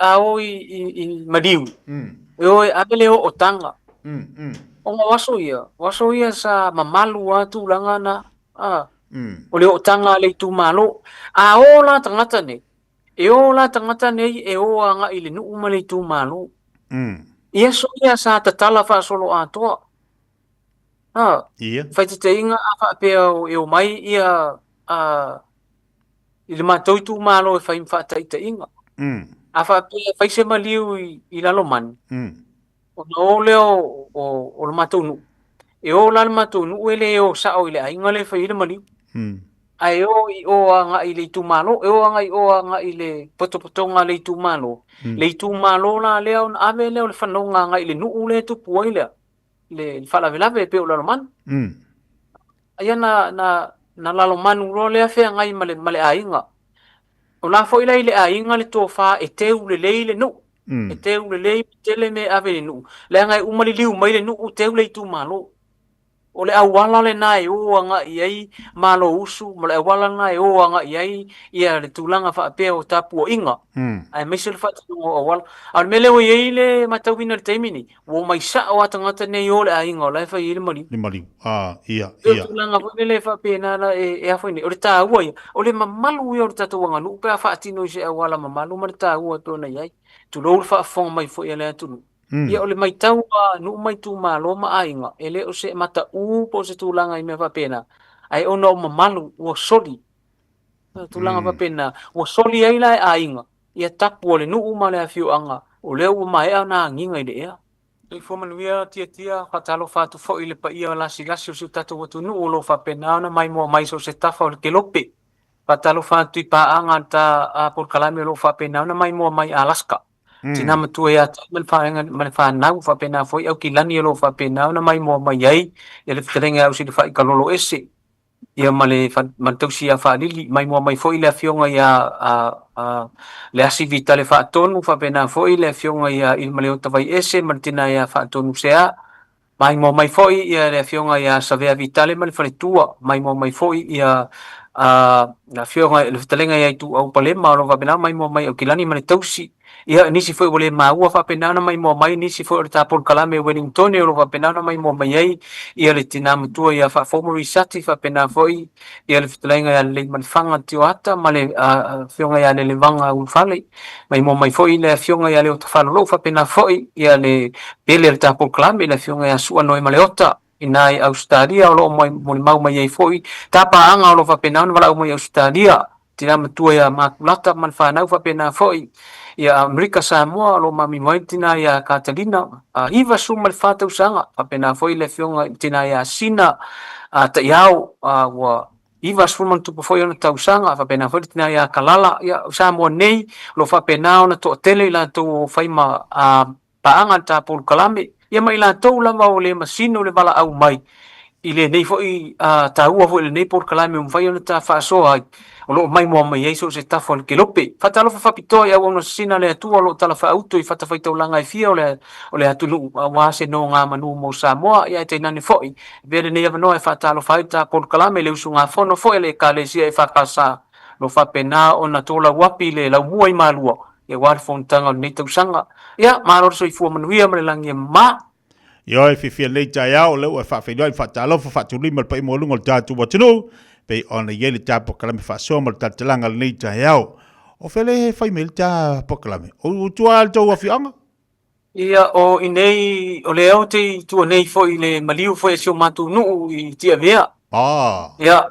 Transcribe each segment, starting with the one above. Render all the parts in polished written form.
a o i maliu, e o e ave le ootaga. Ona o aso ia, o aso ia sa mamalu lava tulaga na, a, o le ootaga a le itumalo. A o la tagata nei, e o la tagata nei e o agai i le nuu ma le itumalo. I aso ia sa tatala faasoloatoa. A, faitaitaiga a faapea e omai ia a, i le matou itumalo e fai ma faataitaiga. A faapea e fai se maliu i Lalomanu, ona o lea o le matou nuu, e o la le matou nuu e le o sao i le aiga lea e fai ai le maliu. Ae o i o agai i le itumalo, e o agai i o agai i le potopotoga a le itumalo. Le itumalo la lea ona ave lea o le fanoga agai i le nuu lea e tupu ai lea, le faalavelave e pei o Lalomanu. Ia na Lalomanu loa lea feagai ma le aiga. O la foi la i le aiga le tofa e teu lelei le nuu. E teu lelei tele mea e ave i le nuu. Leaga e uma liliu mai le nuu teu le itumalo. O le auala lena e o agai i ai Malousu ma le auala lena e o agai i ai ia le tulaga faapea o tapuaiga, aemaise le faatinoga o auala. A o le mea lea ua i ai le matauina i le taimi nei, ua omai sao lava tagata nei i o le aiga o la e fai ai le maliu. Le maliu, ah, ia, ia. O le tulaga foi lele e faapena la e a foi nei. O le taua ia, o le mamalu ia o le tatou aganuu pe a faatino i se auala mamalu ma le taua e pei ona i ai. Tulou le faafofoga mai foi a le atunuu. Ia o le matau a nuu ma itumalo ma aiga, e le o se mataū po o se tulaga i mea faapena, ae ona o mamalu ua soli. O tulaga faapena, ua soli ai la e aiga ia tapu a le nuu ma le afioaga, o lea ua maea ona agiga i le ea. Soifua manuia Tiatia, faatalofa atu foi i le paia lasilasi o si o tatou atunuu o lo o faapena ona maimoa mai i so o se tafa o le kelope. Faatalofa atu i paaga a le ta polokalame o lo o faapena ona maimoa mai i Alaska. Tina matua ia te ma le faaiga ma le fanau faapena foi Aukilani o lo o faapena ona maimoa mai ai ia le fetalaiga ia Ausilafai Kalolo Ese ia ma le ma le tausi ia Faalili maimoa mai foi le afioga ia Leasi Vitale Faatonu faapena foi le afioga ia Ilimaleota Vaiese ma le tina ia Faatonu Sea Maimoa mai foi ia le afioga ia Savea Vitale ma le faletua, maimoa mai foi ia le afioga le fetalaiga ia Ituau Palema o lo o faapena ona maimoa mai Aukilani ma le tausi. Ia nisi foi ua le maua faapena ona maimoa mai nisi foi o le ta polokalame i Wellingtone o lo o faapena ona maimoa mai ai ia le tina matua ia Faafou Marie Sati faapena foi ia le fetalaiga ia Leleimalefaga Tioata ma le afioga ia Lelevaga Ulufale. Maimoa mai foi le afioga ia Leota Falolou faapena foi ia le pele o le ta polokalame le afioga ia Sua Noe Maleota i ina i Ausetalia o lo o molimau mai ai foi ta paaga o lo o faapena ona valaau mai i Ausetalia tina matua ia Makulata ma le fanau faapena foi ia Amerika Samoa o lo o mamimo ai le tina ia Katalina 94 tausaga faapena foi le afioga i le tina ia Sina Taiao ua 90+ foi ona tausaga, faapena foi le tina ia Kalala, ia o Samoa nei, o lo o faapena ona toatele i latou o fai ma paaga i le ta polokalame, ia ma i latou lava o le masino le valaau mai i lenei foi taua foi o lenei polokalame ua mafai ona ta faasoa ai, o lo o maimoa mai ai so o se tafa o le kelope. Faatalofa faapitoa i auauna sisina a le Atua o lo o talafaauto i fatafaitaulaga e fia o le atunuu aua se nogamanu mo Samoa, ia ae tainane foi Avea lenei avanoa e faatalofa ai le ta polokalame i le usugafono foi a le Ekalesia EFKS o lo o faapena ona tolauapi i le laumua i Malua aua le fonotaga o lenei tausaga. Ia, malo le soifua manuia ma le lagi e mama. Ioe, fiafia lelei taeao, o lea ua e faafeiloai ma faatalofa, faatulima le paia maualuga o le tatou atunuu, pei ona i ai le ta polokalame faasoa ma le talatalaga o lenei taeao. O fea lea e fai mai ai le ta polokalame? O tua i le tou afioaga? Ia, o inei, o lea ou te i tua nei foi i le maliu foi a si o matou nuu i Tiavea. Ah. Ia,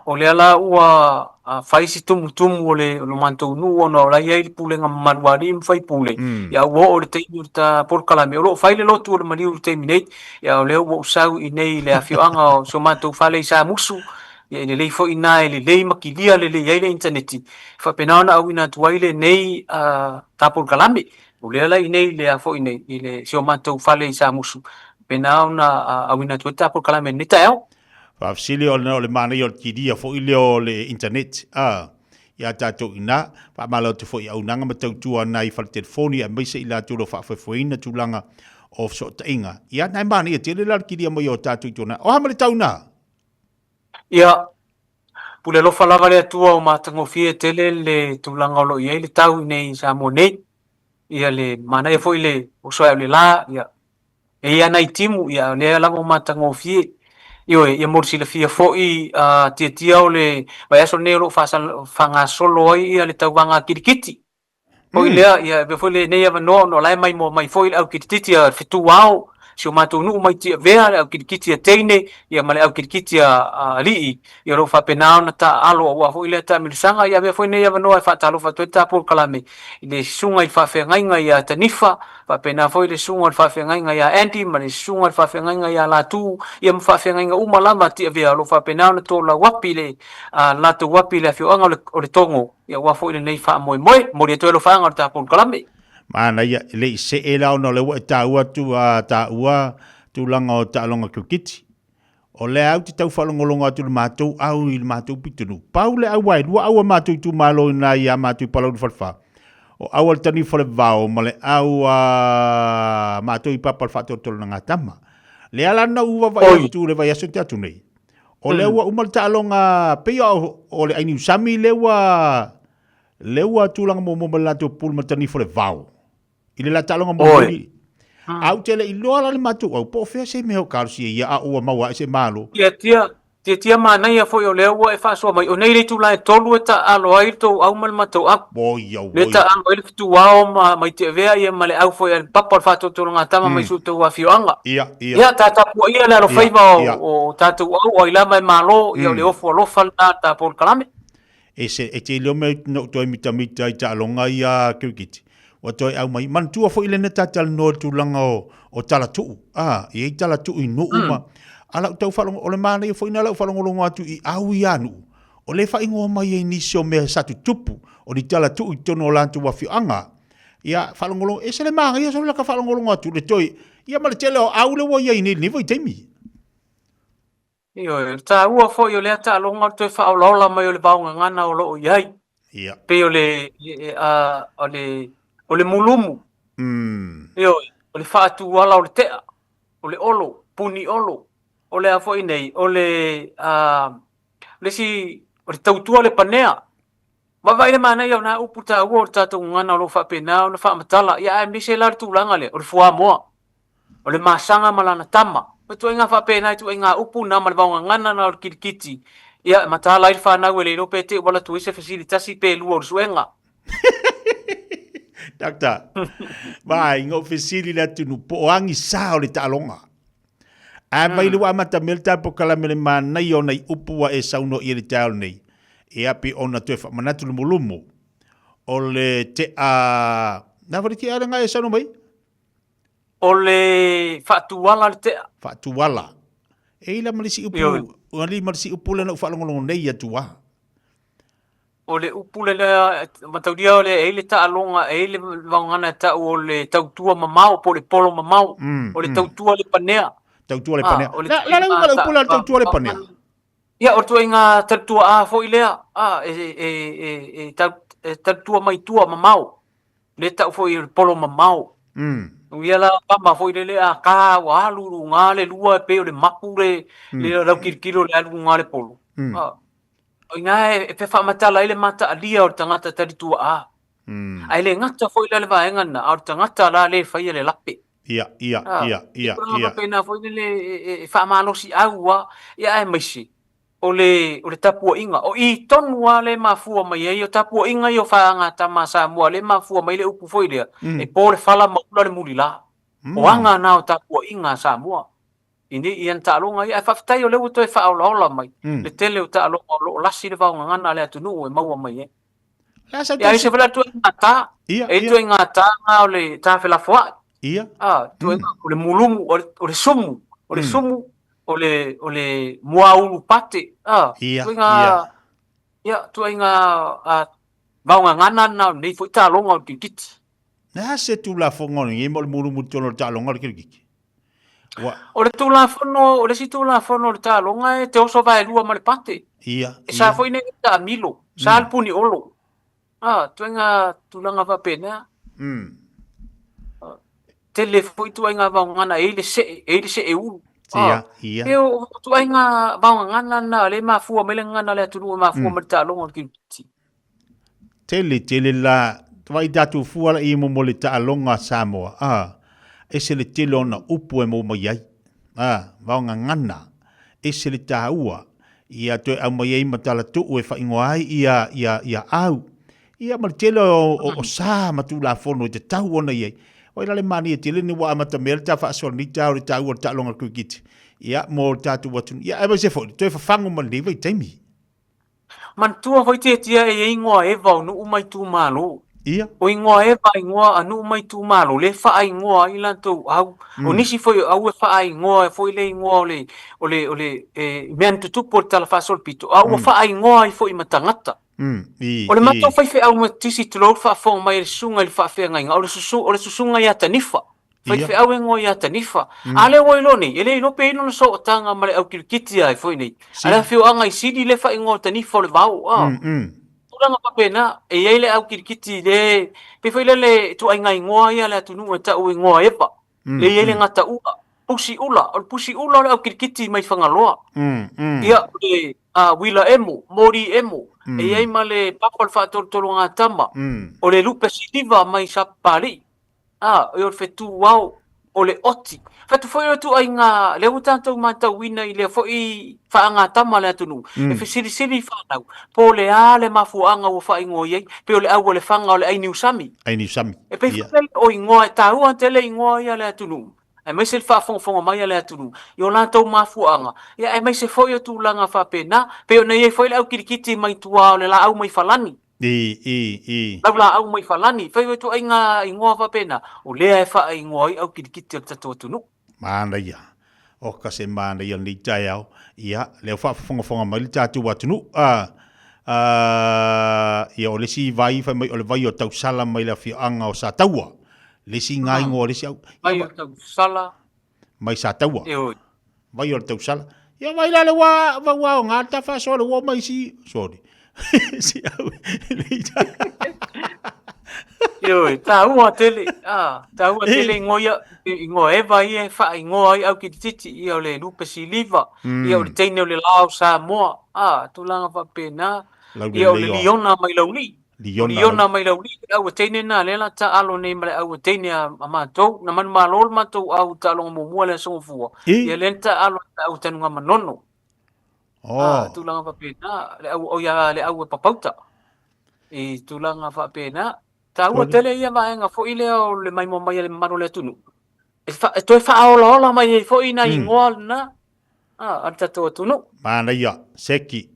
o lea la ua fai si tumutumu o le matou nuu ona o la e i ai le pulega mamalu a alii ma faipule. Ia, ua oo i le taimi o le ta polokalame. O lo o fai le lotu o le maliu i le taimi nei. Ia, o lea ua ou sau i inei i le afioaga o si o matou fale i Samusu. Ia, e lelei foi ina e lelei ma kilia lelei ai le initaneti. E faapena ona auina atu ai lenei ta polokalame. O lea la i inei i le a foi nei, i le si o matou fale i Samusu, faapena ona auina atu ai le ta polokalame i lenei taeao. Faafesili ona o le manaia o le kilia foi lea o le internet a ia tatou i ina. Faamalo atu foi i auaunaga ma tautua nai fale telefoni aemaise i latou o lo o faafoefoeina tulaga o fesootaiga. Ia na e manaia tele la le kilia mai o tatou i tona. O a ma le tau na? Ia. Pule alofa lava le Atua ua matagofie tele le tulaga o lo o i ai le tau i inei i Samoa nei. Ia le manaia foi le oso ae o le la, ia e i ai nai timu, ia o lea lava ua matagofie. Ioe, ia mo le silafia foi a tiatia o le vaiaso lenei o lo o faagasolo ai ia le tauvaga kilikiti. Foi lea, ia avea foi lenei avanoa ona o la e maimoa mai foi le au kilikiti a Fetuao, si o matou nuu mai Tiavea, le au kilikiti a teine, ia ma le au kilikiti a alii, ia o lo o faapena ona taaalo aua foi lea taamilosaga. Ia avea foi lenei avanoa e faatalofa atu ai le ta polokalame i le susuga i le faafeagaiga ia Tanifa, faapena foi le susuga o le faafeagaiga ia Andy ma le susuga o le faafeagaiga ia Latu, ia ma faafeagaiga uma lava a Tiavea o lo o faapena ona tolau api le latou api i le afioaga o Letogo. Ia aua foi lenei faamoemoe. Momoli atu ai alofaaga o le ta polokalame. Manaia, e le i see la ona o lea ua e taua atu a taua tulaga o taaloga kirikiti. O lea ou te tau faalogologo atu i le matou au i le matou pitonuu. Pau le au e lua au a matou itumalo i ina ia matou i Palauli Falefa. O au a le Tanifa o le Vao ma le au a matou i Papa o le Faatolotolo na Gatama. Lea la na ou vaavaai atu le vaiaso te atu nei. O lea ua uma le taaloga pei o le Ainiusami lea ua lea ua tulaga muamua ma le latou pulu ma le Tanifa o le Vao. I le la taaloga mulimuli. A ou te le i iloa la le matou au, po o fea se mea o kalosia ia a ua maua ae se malo. Tiatia, tiatia manaia foi o lea ua e faasoa mai, o nei le itula e tolu e taaalo ai le tou au ma le matou au. Oi, au, Lea oi. taaalo ai le fetuao ma, ma Itiavea ia ma le au foi a le papa o le faatolotologatama mai si o outou afioaga. Ia, ia. Ia, ta tapuaia le Ia, alofaiva ia. o, o tatou au, o ai lava e malo, ia o le ofo alofa lena o le ta polokalame. E se, e te iloa mea na ou toe mitamita i taaloga ia kirikiti, ua toe aumai. Manatua foi lena ta talanoa i le tulaga o, o talatuu, a, e i ai talatuu i nuu ma, a lau tau faalogo, o le manaia foi lena lau faalogologo atu i au ia nuu, o lea e faaigoa mai ai nisi o mea sa tutupu, o ni talatuu i totonu o latou afioaga. Ia, faalogologo, e ese le manaia solo laka faalogologo atu le toe, ia ma le tele o au lea ua i ai nei i lenei vaitaimi. Ioe, o le taua foi o lea taaloga o le toe faaolaola mai o le vaogagana o lo o i ai. Ia. Pei o le, a, o le, o le mulumu. Ioe, o le faatuala o le tea, o le olo, puni olo. O le a foi nei, o le, a, le isi, o le tautua le panea. Vaavaai le manaia o nā upu taua o le tatou gagana o lo o faapena ona faamatala, ia aemaise la le tulaga lea, o le fuamoa. O le masaga ma lana tama. O ituaiga faapena, ituaiga upu na ma le vaogagana na o le kilikiti. Ia, e mataala ai le fanau e le iloa pe te i ua alu atu ai se fesili tasi pe lua o le suega. Doctor, vaai, na ou fesili le atunuu, po o agisā o le taaloga. A vai le ua amata mea le ta polokalame le manaia o nai upu ua e saunoa i ai i le taeao lenei, ia pei ona toe faamanatu lumulumu o le tea, na foi le tea lena e saunoa mai? O le faatuala le tea. Faatuala. E i la ma le isi upu, ua li ma le isi upu lea na ou faalogologo nei atu a. O le upu lea, mataulia o le, e i le taaloga, e i le vaogana e tau o le tautua mamao po o le polo mamao. O le tautua le panea. Tautua le panea. La la le uiga o le upu lea o le tautua le panea. Ia, o le ituaiga talituaa foi lea, a, e, e, e, e, tau, e talitua mai tua mamao. Lea tau foi o le polo mamao. Ia la tama foi lele a ka ua alu i luga le lua e pei o le mapu le, le lautilotilo o le alu i luga le polo. A, o ina e, e faamatala ai le mataalia o le tagata talituaa. Ae le gata foi la le vaega lena, a o le tagata la le faia le lape. Ia, ia, ia, ia, ia. Faapena foi lele e faamalosiau lava, ia aemaise o le, o le tapuaiga. O i tonu lava lea e mafua mai ai, o tapuaiga ia o faagatama a Samoa lea e mafua mai le upu foi lea, e po le fala ma ula le mulila. O aga na o tapuaiga a Samoa i nei i ana taaloga ia. Ae faafetai o lea ua toe faaolaola mai le tele o taaloga o lo o lasi le vaogagana a le atunuu e maua mai ai. La sa Ia, ai se fala ituaiga ta. Ia, E ia. ituaiga ta nga o le ta felafoai. Ia. Ah, ituaiga o le mulumu, o le, o le sumu, o le sumu, o le, o le muaulu pate. Ah, Ia, ituaiga, ia. ia, ituaiga ah, vaogagana na o lenei foi taaloga o le kirikiti. Na se tulafono o lenei mo le mulumu i totonu o le taaloga o le kirikiti? Ua. O le tulafono, o le isi tulafono o le taaloga e te oso vaelua ma le pate. Ia, E sa ia. foi nei taamilo, sa le puni olo. Ah, ituaiga tulaga faapena. Tele foi ituaiga vaogana e i ai le see, e i ai le see ulu. Ia, ia. E o ituaiga vaogagana lena lea e mafua mai le gagana a le atunuu e mafua mai le taaloga o le kirikiti. Tele tele la vaai tatou fua la i mo le taaloga a Samoa a ese le tele ona upu e maua mai ai a vaogagana ese le taua ia toe aumai ai ma talatuu e faaigoa ai ia ia ia au ia ma le tele o, o, o sa ma tulafono e tatau ona i ai. Oi la le manaia tele ni ua amata mea le ta faasoa lenei taeao i le taua o le taaloga o le kirikiti ia mo le tatou atunuu ia aemaise foi le toe fafagu ma lenei vaitaimi. Manatua foi Tiatia e i ai igoa eva o nuu ma itumalo. Ia. O igoa eva igoa a nuu ma itumalo lea e faaigoa ai latou au. O nisi foi o au e faaigoa foi le igoa o le o le o le e mea na tutupu o le Tala Faasolopito, a ua faaigoa ai foi ma tagata. I, O le matou i. faifeau Metotisi tulou le faafofoga mai a le susuga i le faafeagaiga, o le susu, o le susuga ia Tanifa. Ia. Faifeau e igoa ia Tanifa. A lea ua iloa nei, e le iloa pe i ai lona sootaga ma le au kirikiti ai foi nei. A le Sili. afioaga i Sili lea e faaigoa o Tanifa o le Vao, a. Tulaga faapena, e i ai le au kirikiti le, pei foi lele ituaiga igoa ia a le atunuu e tau igoa eva. Lea e i ai le gataua, pusi ula, o le pusi ula o le au kirikiti mai Fagaloa. Ia, o le uila emo, moli emo, e i ai ma le papa o le faatolotologatama, o le lupe siliva mai Sapapalii. A, o le fetuao, o le oti. Fai atu foi o le ituaiga, lea ua tatou matauina i lea foi faagatama a le atunuu, e fesilisili i fanau, po o le a le mafuaaga ua faaigoa i ai, pe o le au a Lefaga o le ai niusami. Ai niusami. E pei foi lele o igoa, e taua tele igoa ia a le atunuu, aemaise le faafogafoga mai a le atunuu i o latou mafuaaga, ia aemaise foi o tulaga faapena, pei ona i ai foi le au kilikiti mai tua o le laau mai Falani. I, i, i. Laulaau mai Falani, fai mai ituaiga igoa faapena, o lea e faaigoa ai au kilikiti o le tatou atunuu. Manaia. Oka se manaia o lenei taeao. Ia, lea ua faafofogafoga mai le tatou atunuu. A, a, ia, o le isi vai, fai mai o le vai o Tausala mai le afioaga o Sataua. Le isi gaigoa o le isi au. Ia, Vai o Tausala. Mai Sataua. Ioe. Vai o le Tausala. Ia vai la le ua vau ao ngā ta whasoa le ua mai si, sorry. si au, le ita. Ioe, tāua tele, ah, tāua tele ingoa ia, ingoa eva ia e whaingoa ai au ki te titi, ia o le Lupe Siliva, ia o le teine o le Lao Samoa, ah, tulaga faapena, ia o le Liona mai Laulii. Liona, Liona mai Laulii, le aua teine na, lea la taalo nei ma le aua teine a, a matou, na manumalo le matou au taaloga muamua le Aso Gafua, ia lea na taalo le au Tanugamanono. Oh. Ah, tulaga faapena, le au, o ia, le au e papauta. I tulaga faapena. Taua tele ia vaega foi lea o le maimoa mai a le mamalu o le atunuu. E, fa, e toe faaolaola mai ai foi nai ingoa lena a le tatou atunuu. Manaia, Seki.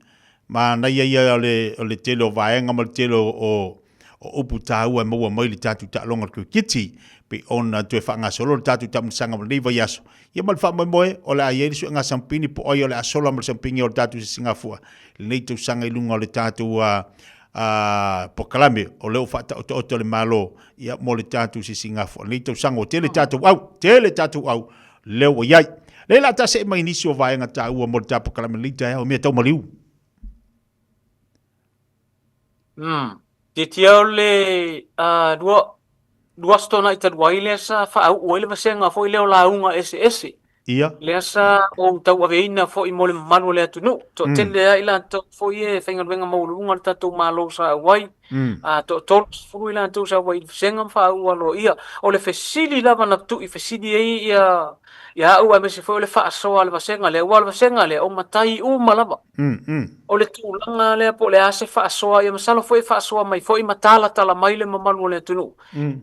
Manaia ia o le, o le tele o vaega ma le tele o, o, o upu tāua e maua mai le tatou taaloga o le kirikiti, pei ona toe faagasolo le tatou taamilosaga ma lenei vaiaso. Ia ma le faamoemoe, o le a i ai le suega sampini po o ai o le a sola ma le sampini o le tatou sisigafua i lenei tausaga i luga o le tatou uh, uh, polokalame o lea ua faataotaoto le Malo ia mo le tatou sisigafua. Lenei tausaga ua tele tatou au, tele tatou au lea ua i ai. Lea la ta see mai nisi o vaega taua mo le ta polokalame lenei taeao, mea tau maliu. Mm. Tiatia o le uh, lua, lua aso tuanai talu ai lea sa faauu ai le vasega foi lea o lauga eseese. Ia. Lea sa ou tauaveina foi mo le mamalu o le atunuu. Toatele mm. ai latou foi e faigaluega maualuluga le tatou Malo sa auai. Mm. A toa 30 i latou sa auai i le vasega ma faauu aloaia. O le fesili lava na tui fesili ai ia ia au aemaise foi o le faasoa a le vasega lea, aua o le vasega lea o matai uma lava. Mm, mm. O le tulaga lea po o le a se faasoa, ia masalo foi e faasoa mai foi ma talatala mai le mamalu o le atunuu.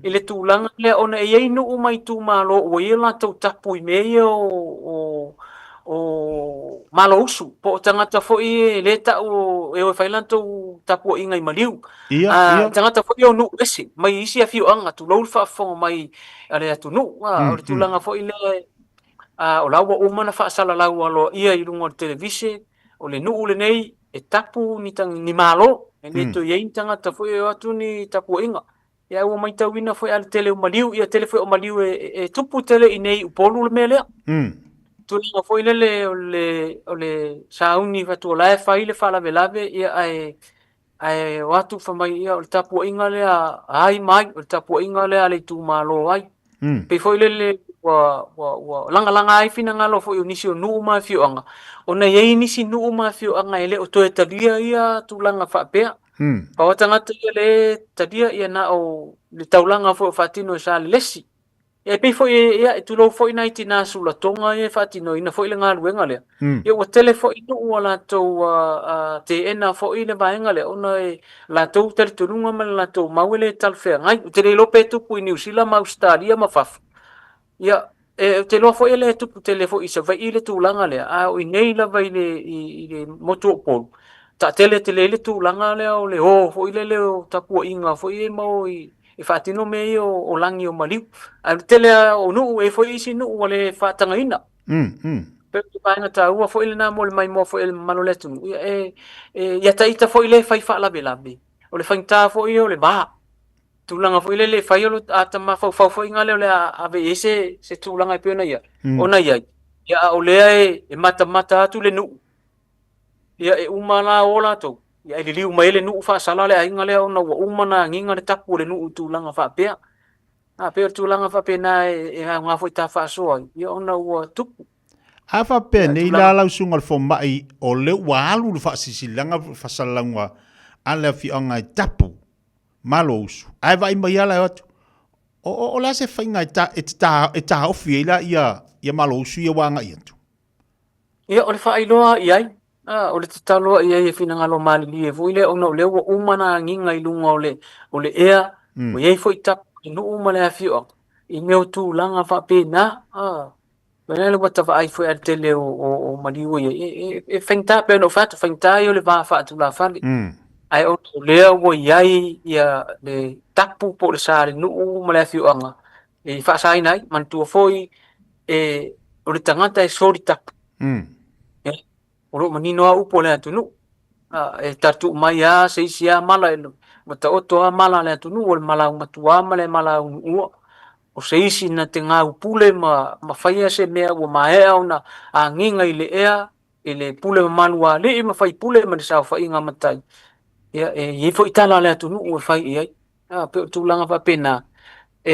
I le tulaga lea ona e i ai nuu ma itumalo ua i ai o latou tapu i mea ia o, o, o malousu, po o tagata foi e le tau e o e fai latou tapuaiga i maliu. Ia, A, ia. tagata foi o nuu ese mai isi afioaga, tulou le faafofoga mai a le atunuu. A, o le tulaga foi lea, a, o la ua uma ona faasalalau aloaia i luga o le televise, o le nuu lenei e tapu ni, ni malo, e le toe i ai ni tagata foi e o atu ni tapuaiga. Ia ua matauina foi a le tele o maliu, ia tele foi o maliu e, e, e tupu tele i nei Upolu le mea lea. Tulaga foi lele o le, o le sauni fatu o la e fai le faalavelave, ia ae, ae o atu fai mai, ia o le tapuaiga lea a ai ma ai, o le tapuaiga lea a le itumalo ai. Pei foi lele ua, ua, ua lagalaga ai finagalo foi o nisi o nuu ma afioaga, ona e i ai nisi nuu ma afioaga e le o toe talia ia tulaga faapea. Pau lava tagata ia lea e talia ia na o le taulaga foi o faatino e Salelesi. Ia e pei foi ia e tulou foi nai tina sulatoga ia e faatinoina foi le galuega lea. Ia ua tele foi nuu ua latou teena foi le vaega lea ona e latou talitonuga ma le latou mau e le talafeagai. Ou te le iloa pe tupu i Niu Sila ma Ausetalia ma fafo. Ia e, ou te iloa foi e le tupu tele foi i Savaii le tulaga lea, a o i inei lava i le, i le motu o Upolu, taatele tele ai le tulaga lea o le o foi lele o tapuaiga foi e ma o i e faatino mea ia o lagi o maliu. Ae o le tele lava o nuu, e i ai foi isi nuu ua le faatagaina. Pei o le vaega taua foi lena mo le maimoa foi a le mamalu o le atunuu. Ia, e, e, ia taita foi le fai faalavelave, o le faigata foi ia o le va. Tulaga foi lele e fai o lo ata mafaufau foi ngale o le a ave i ai se, se tulaga e pei ona ia, ona i ai. Ia, a o lea e, e matamata atu le nuu, Ia e uma la o latou, ia e liliu mai ai le nuu faasala le aiga lea ona ua uma ona agiga le tapu o le nuu i tulaga faapea. A pei o le tulaga faapena e, e aoga foi ta faasoa ai, ia ona ua tupu. A faapea nei la lau susuga i le fomai o lea ua alu le faasilasilaga faasalalauga a le afioaga e tapu ma lou usu, ae vaai mai lava la e o atu, o, o, o le a se faiga e, ta, e, ta, e taofi ai la ia, ia ma lou usu ia ua agai atu? Ia, o le faailoa i ai, a, o le tatalo i ai e finagalo malilie foi lea ona o lea ua uma ona agiga i luga o le, o le ea, ua i ai foi tapu i le nuu ma le afioaga i mea o tulaga faapena. A, o lea ua ta vaai foi i le tele o, o, o maliu ia, e, e, e faigata, pei ona ou fai atu, faigata ia o le va faatulafale. Ae ona o lea ua i ai ia le tapu po o le sa a le nuu ma le afioaga e faasaina ai. Manatua foi e, o le tagata e soli tapu. E, o lo o manino lava upu a le atunuu. A, e tatuu mai lava se isi lava mala, e, ua taoto lava mala a le atunuu, o le malaumatua ma le malaunuua. O se isi na te gaupule ma, ma faia se mea ua maea ona agiga i le ea i le pule mamalu a alii ma faipule ma le saofaiga a matai. Ia, e i ai foi tala a le atunuu e fai i ai. A, pei o tulaga faapena e,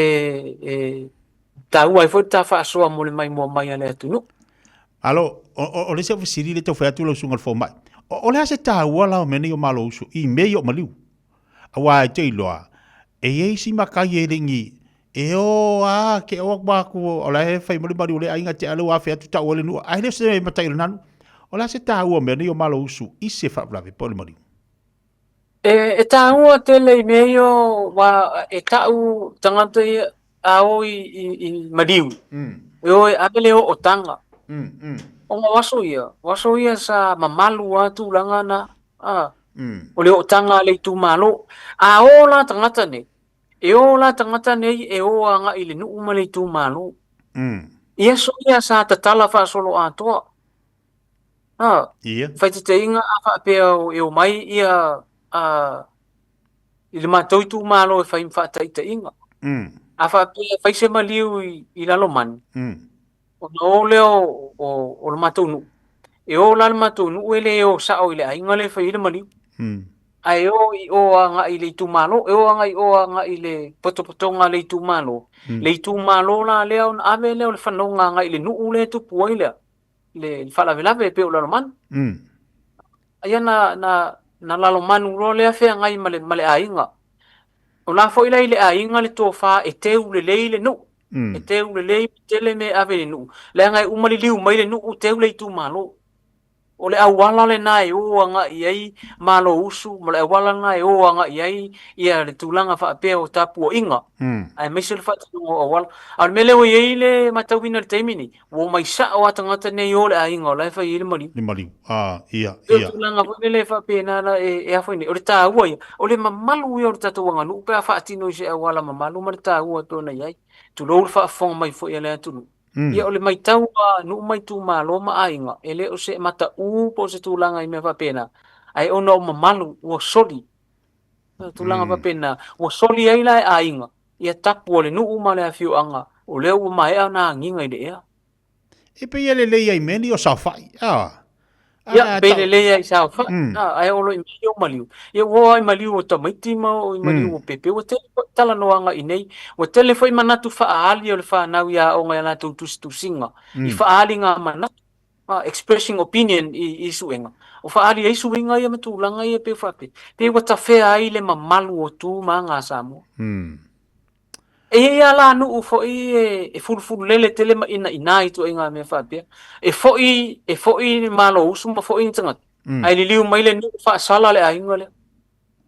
e taua ai foi le ta faasoa mo le maimoa mai a le atunuu. Alo, o, o, o le isi au fesili lea tau fai atu lau susuga i le fomai. O, o le a se taua la o mea nei o Malousu i mea ia o maliu? Aua e te iloa, e i ai isi matai e le ni, e o a, ke o atu atu, o la e fai mai le maliu o le aiga te ale ua afe atu tau ai le nuu, ae le o se matai o le nanu. O le a se taua o mea nei o Malousu i se faalavelave po o le maliu? E, e taua tele i mea ia wā e ta'u tagata ia a o i, i, i maliu. E o e ave le o'otaga. Ona o aso ia, o aso ia sa mamalu a tulaga na, a, o le o'otaga a le itumalo. A o la tagata nei, e o la tagata nei e o aga'i i le nu'u ma le itumalo. I aso ia sa tatala faasoloatoa. A, Ia. Faitaitaiga a faapea e omai ia a, i le matou itumalo e fai ma faataitaiga. A faapea e fai se maliu i, i Lalomani, ona o lea o, o, o le matou nuu. E o la le matou nuu e le o sao i le aiga lea e fai ai le maliu. Ae o i o agai i le itumalo, e o agai i o agai i le potopotoga a le itumalo. Le itumalo la lea ona ave lea o le fanoga agai i le nuu lea e tupu ai lea. le faalavelave e pei o Lalomanu. Ia na, na, na Lalomanu loa lea feagai ma le, ma le aiga. O la foi la i le aiga le tofa e teu lelei le nuu. E teu lelei tele mea e ave i le nuu. Leaga e uma liliu mai le nuu teu le itumalo. O le auala lena e o agai i ai Malousu ma le auala lena e o agai i ai ia le tulaga faapea o tapuaiga, aemaise le faatinoga o auala. A o le mea lea ua i ai le matauina i le taimi nei, ua omai sao lava tagata nei o le aiga o la e fai ai le maliu. Le maliu, ah, ia, ia. O le tulaga foi lele e faapena la e, e a foi nei, o le taua ia, o le mamalu ia o le tatou aganuu pe a faatino i se auala mamalu ma le taua e pei ona i ai. Tulou le faafofoga mai foi a le atunuu. Ia o le matau a nuu ma itumalo ma aiga, e le o se mataū po o se tulaga i mea faapena, ae ona o mamalu ua soli. Tulaga faapena, ua soli ai la e aiga ia tapu a le nuu ma le afioaga, o lea ua maea ona agiga i le ea. E pei e lelei ai i mea nei o saofai, a. Ia, pe lelei ai saofai, ae oo loa i mea ia o maliu. Ia ua oo lava i maliu o tamaiti ma oo i maliu o pepe, ua tele foi talanoaga i inei, ua tele foi manatu faaali o le fanau i aoga i a latou tusitusiga, i faaaliga manatu, expressing opinion i suega, o faaali ai suiga ia ma tulaga ia pei faapea, pei ua tafea ai le mamalu o tu ma aga a Samoa. E i ai lava la nuu foi e fulufululele tele ma inaina i ituaiga mea faapea. E foi, e foi le Malousu ma foi ni tagata, ae liliu mai le nuu faasala le aiga lea.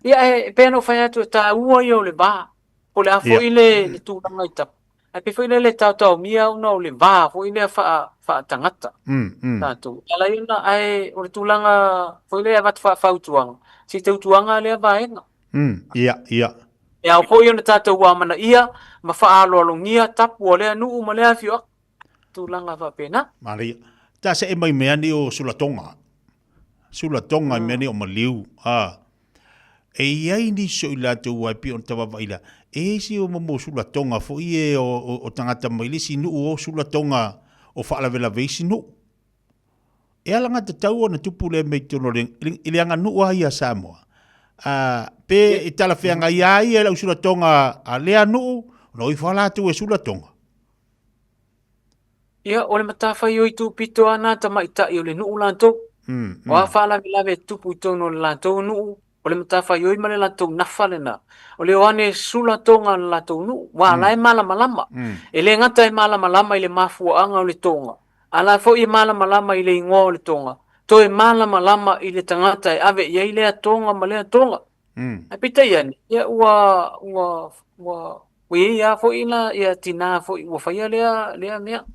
Ia e pei ona ou fai atu e taua ia o le va, po o le a foi le tulaga i tapu. Ae pei foi lele e taotaomia ona o le va foi lea faatagata tatou. E ala ai ona, ae o le tulaga foi lea e avatu faafautuaga, se i tautuaga lea vaega. Ia, ia. E ao foi ona tatou amanaia ma faaaloalogia tapu a lea nuu ma lea afioaga. Tulaga faapena. Manaia. Ta se'e mai mea nei o sulatoga. Sulatoga i mea nei o maliu. A. E i ai nisi o i latou aua e pei ona tavavaai la, e i ai si o mo sulatoga foi e o tagata mai le isi nuu o sulatoga o faalavelave i isi nuu. E alagatatau ona tupu lea mea i totonu o le, i le aganuu lava ia a Samoa. A, pe e talafeagai lava ia i lau sulatoga a lea nuu, ona o ifo lava latou e sulatoga. Ia, o le matafaioi tupito lava na tamaitai o le nuu latou. O a faalavelave e tutupu i totonu o le latou nuu, o le matafaioi ma le latou nafa lena, o le o ane e sula toga a le latou nuu, aua o la e malamalama. E le gata e malamalama i le mafuaaga o le toga, a o la foi e malamalama i le igoa o le toga, toe malamalama i le tagata e ave i ai lea toga ma lea toga. Ae peitai ane, ia ua, ua, ua, ua i ai lava foi la ia tinā foi ua faia lea, lea mea.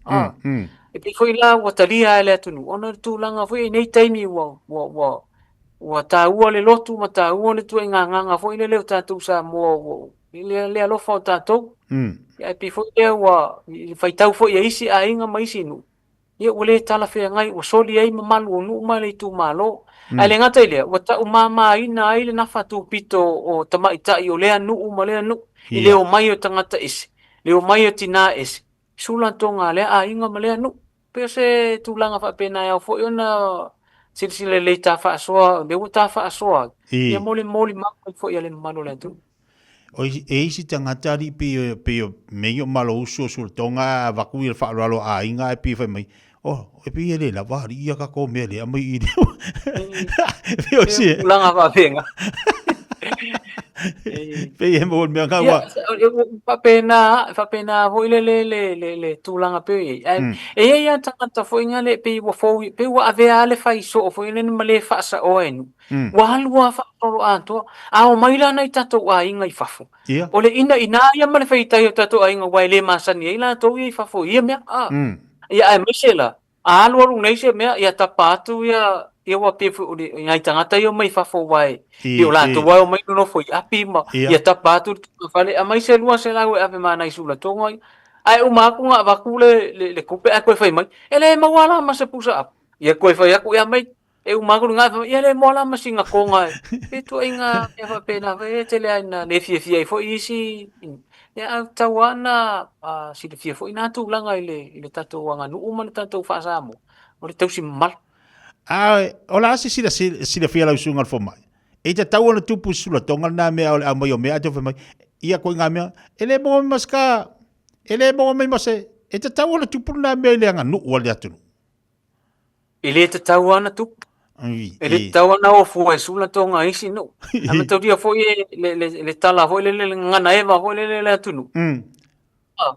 E pei foi la ua talia e le atunuu ona o le tulaga foi i nei taimi ua, ua, ua, ua taua le lotu ma taua le ituaiga agaga foi lele o tatou Samoa ua, i le, le alofa o tatou. Ia ae pei foi lea ua, i le faitau foi a isi aiga ma isi nuu, ia ua le talafeagai, ua soli ai mamalu o nuu ma le itumalo. Ae le gata i lea, ua taumamaina ai le nafa tupito o tamaitai o lea nuu ma lea nuu, i le omai o tagata ese, le omai o tinā ese, sula toga a lea aiga ma lea nuu. Pei o se tulaga faapena e ao foi ona silasila lelei ta faasoa, lea ua ta faasoa ai, ia mo le molimau mai foi a le mamalu o le atunuu. O e isi tagata alii pei pei o mea ia o Malousu o Sulatoga a avatu ia le faaaloalo a aiga ae pei fai mai, oh e pei e le lava alii ia tatou mea lea aumai i i Pei o se tulaga faapena. Pei e maua le mea lena ua Faapena, faapena foi le le le le le tulaga pei e i ai. Ae e i ai lava tagata foi na pei ua fou, pei ua avea lava le fai soo foi lele ma le faasaoa e nuu. Ua alu lava faasoloatoa. A omai la nai tatou aiga i fafo, o le inaina ia ma le faitau o tatou aiga aua e le masani ai latou ia i fafo i ia mea. Ia aemaise la, a alualu nei se mea, ia tapa atu ia, ia ua pei foi o le, nai tagata ia omai i fafo aua e pei o latou lava e omai nonofo i api ma ia tapa atu le tungafale, aumai se 200 e ave ma nai sulatoga ia. Ae uma atu ona avatu le, le, le tupe ae toe fai mai, e le maua la ma se pusa apu. Ia toe fai atu, ia aumai E uma atu lena, fai mai, ia le moa la ma sina toga e, pe ituaiga mea faapena foi e tele lava ina le fiafia ai foi isi. Ia ae tatau lava ona silafia foi na tulaga i le, i le tatou aganuu ma le tatou faa-Samoa, o le tausi mamalu. A o le a se silafia lau susuga i le fomai? E tatau ona tupu se sulatoga lena mea o le aumai o mea ae toe fai mai, ia koe ngā mea, e le maua mai ma se ka, e le maua mai ma se, e tatau ona tupu lena mea i le aganuu a le atunuu. E le tatau lava ona tupu. E le tatau ona o fua e sula toga a isi nuu. Ae mataulia foi e le, le, le tala foi lele, le gagana eva foi lele le atunuu.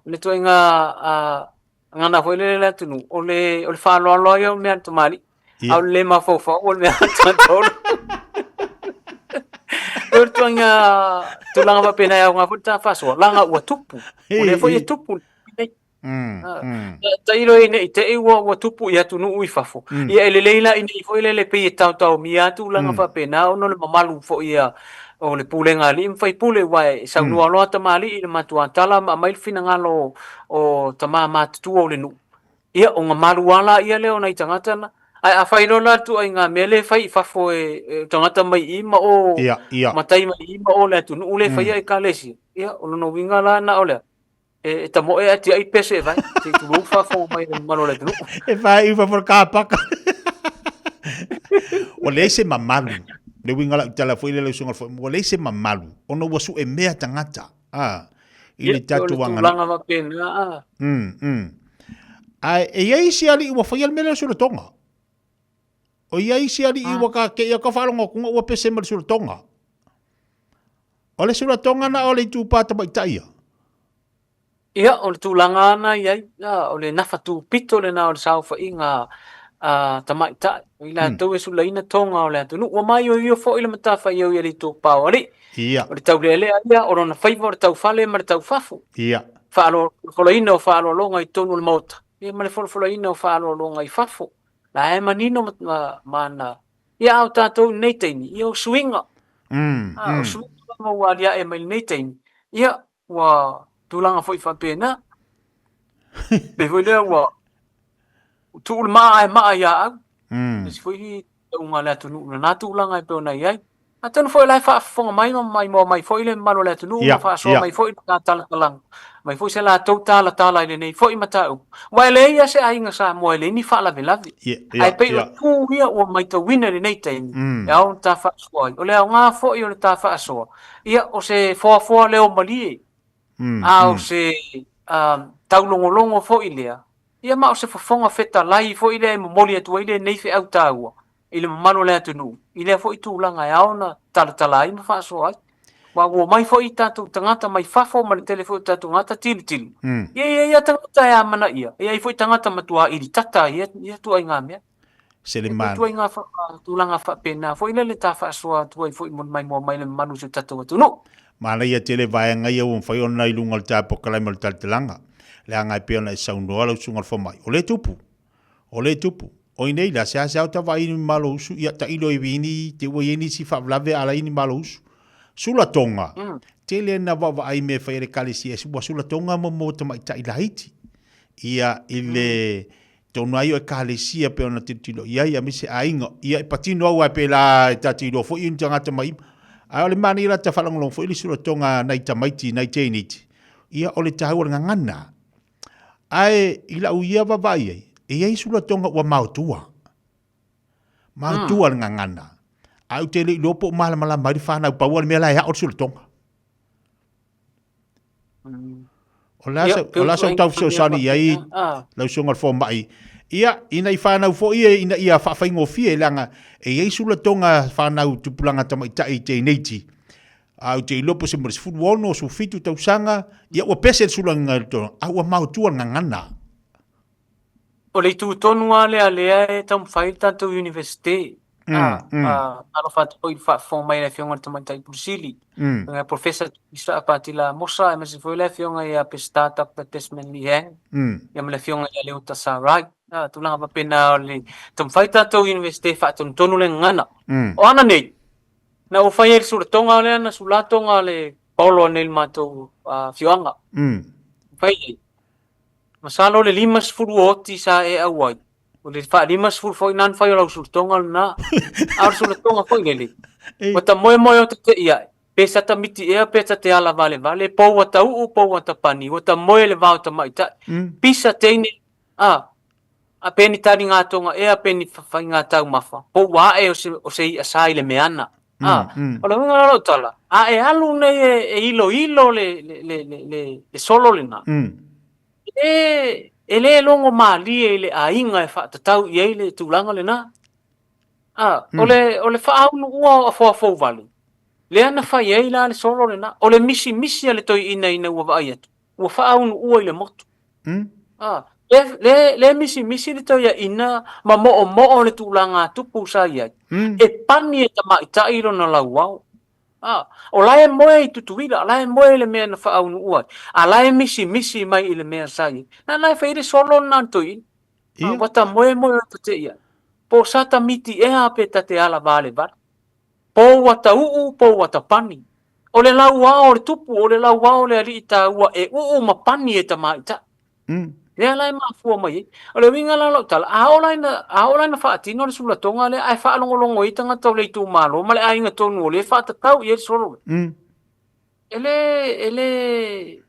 Le ituaiga gagana foi lele le atunuu, o le, o le faaaloalo lava ia o mea a le tamalii. A o le le mafaufau o le mea a le tagata olo. O le ituaiga tulaga faapena e aoga foi le ta faasoa, leaga ua tupu. O lea foi e tupu. Tailo e nei te i ua, ua tupu i atunuu i fafo. Ia e lelei la i nei foi lele pei e taotaomia atu tulaga faapena ona o le mamalu foi ia o le pulega a alii ma faipule aua e saunoa loa tamalii i le matuatala ma aumai le finagalo o tama matutua o le nuu. Ia ona malu lava laia lea o nai tagata na. Ae afai loa la le ituaiga mea lea e fai i fafo e, e tagata mai i ma o matai mai i ma o le atunuu lea e faia ekalesia, ia o lona uiga la na o le a? E tamoe ae tiai pese e vai. Se i tulou faafofoga mai le mamalu o le atunuu. E whai uwha for ka paka. Ua leai se mamalu. Le uiga o lau tala foi lea lau susuga i le Fofoga, ua leai se mamalu ona ua sue mea tagata. A, i le tatou aganuu. Tulaga faapena a. Ae e i ai isi alii ua faia le mea lea o le sulatoga. O i ai isi alii ua ka kei atu faalogo atu ua pese ma le sulatoga. O le sulatoga na o le itupa tamaitai ia. Ia, o le tulaga lava na i ai, o le nafa tupito lena o le saofaiga a tamaitai, o i latou e sulaina toga o le atunuu. Ua maioio foi le matafaioi a le itupa o alii. Ia. O le taulealea ia, o lona faiva o le taufale ma le taufafo. Ia. Faafolafolaina o faaaloaloga i totonu o le Maota, ia ma le folafolaina o faaaloaloga i fafo. La e manino ma, ma ana... Ia, a o tatou i lenei taimi, ia o suiga. O suiga ma ua aliae mai i lenei taimi. Ia, ua tulaga foi faapena. Pei foi lea ua tuu le maa ae maa ia au. Isi foi tauga a le atunuu lena tulaga e pei ona i ai. Atonu foi o la e faafofoga mai ma maimoa mai foi le mamalu o le atunuu ma faasoa mai foi le talatalaga, mai foi se latou talatala i lenei foi mataupu. Aua e leai lava se aiga Samoa e leai ni faalavelave. Ae pei o tu ia ua maitauina i lenei taimi e ao ona ta faasoa ai. O le aoga foi o le ta faasoa, ia o se foafoa leo malie, a o se taulogologo foi lea, ia ma o se fofoga fetalai foi lea e momoli atu ai lenei feau taua i le mamalu o le atunuu i lea foi tulaga e ao ona talatala ai ma faasoa ai. Aua ua omai foi tatou tagata mai fafo ma le tele foi o tatou tagata tilotilo, ia e i ai lava tagata e amanaia, e i ai foi tagata matua ilitata i ia ituaiga mea. Se le manaia. Ituaiga tulaga faapena foi lele ta faasoa atu ai foi mo le maimoa mai le mamalu o si o tatou atunuu. Manaia tele vaega ia ua mafai ona i luga o le ta polokalame o le talatalaga, leaga e pei ona e saunoa lau susuga i le fomai, o lea e tupu, o lea e tupu. O i nei la, seasea o ta vaai i ni malousu, ia tailo i vini, te ua i ai nisi faalavelave a la i ni malousu. Sulatoga, tele na vaavaai i mea e fai a le Ekalesia, ua sulatoga mo tamaitai laiti. Ia, i le tonu ai o Ekalesia pei ona tilotilo i ai, aemaise aiga, ia e patino au ae pēlā e ta te iloa foi ni tagata mai. Ae o le manaia la ta faalogologo foi i le sulatoga a nai tamaiti, nai teineiti, ia o le taua o le gagana. Ae i lau ia vaavaai ai, e i ai sulatoga ua maotua. Maotua le gagana. Ae ou te le iloa po o malamalama ai le fanau, pau lava le mea la e ao le sulatoga. O le a sau tau fesoasoani i ai lau susuga i le fomai, ia, ina i fanau foi ia ina ia faafaigofie, leaga e i ai sulatoga fanau tupulaga tamaitai i teineiti, a ou te iloa po o se mo le 16, 17 tausaga, ia ua pese le sulaga i le tulaga, a ua maotua le gagana. O le itu tonu lava lea lea e taumafai ai le tatou Iunivesite. Alofa atu foi i le faafofoga mai a le Afioga i le Tamaitai Pule Sili, le Professor Tuisa'a Patila Amosa, aemaise foi le Afioga ia Peseta Doctor Desmond Lee Hang, ia ma le Afioga ia Leota Sarai. Tulaga faapena o le taumafai le tatou Iunivesite e faatonutonu le gagana. O ana nei, na ou fai ai le sulatoga lea na sula toga le paolo nei i le matou afioaga. Fai ai, Masalo le 50 o oti sa e auai, o le faa-50 foi na na fai o lau sulatoga lena. A o le sulatoga foi lele, ua ta moemoe o te i ae, pe sa ta miti ea pe ta te ala valevale, pou ua ta uu, pou ua ta pani, ua ta moe le va o tamaitai. Pisa teine, a, a pe ni taliga toga ea pe ni faiga taumafa, po ua ae o se, o se i'a sa i le meana. A, o le uiga la o lau tala, a e alu nei e, e iloilo le, le, le, le, le, le solo lena, e, e le logo malie i le aiga e faatatau i ai le tulaga lena. A, o le, o le faaunuua o afoafouvale, lea na fai ai la le solo lena. O le misimisi a le toeaina ina ua vaai atu, ua faaunuua i le motu. A, le, le, le misimisi le toeaina ma moomoo le tulaga tupu sa i ai. E pani e tamaitai lona lauao. A, o la e moe i Tutuila, o la e moe i le mea na faaunuua ai, a la e misimisi mai i le mea sa i ai. Na la e fai ai le solo lena a le toeaina. A, ua ta moemoe o ta te i ai. Po sa ta miti ea pe ta te ala valevale. Po ua ta uu, po ua ta pani. O le lauao o le tupu, o le lauao o le alii taua e uu ma pani e tamaitai. Lea la e mafua mai ai. O le uiga la o lau tala, a oo la ina, a oo la ina faatino le sulatoga lea ae faalogologo ai tagata o le itumalo ma le aiga tonu o lea e faatatau i ai le solo lea. E le, e le,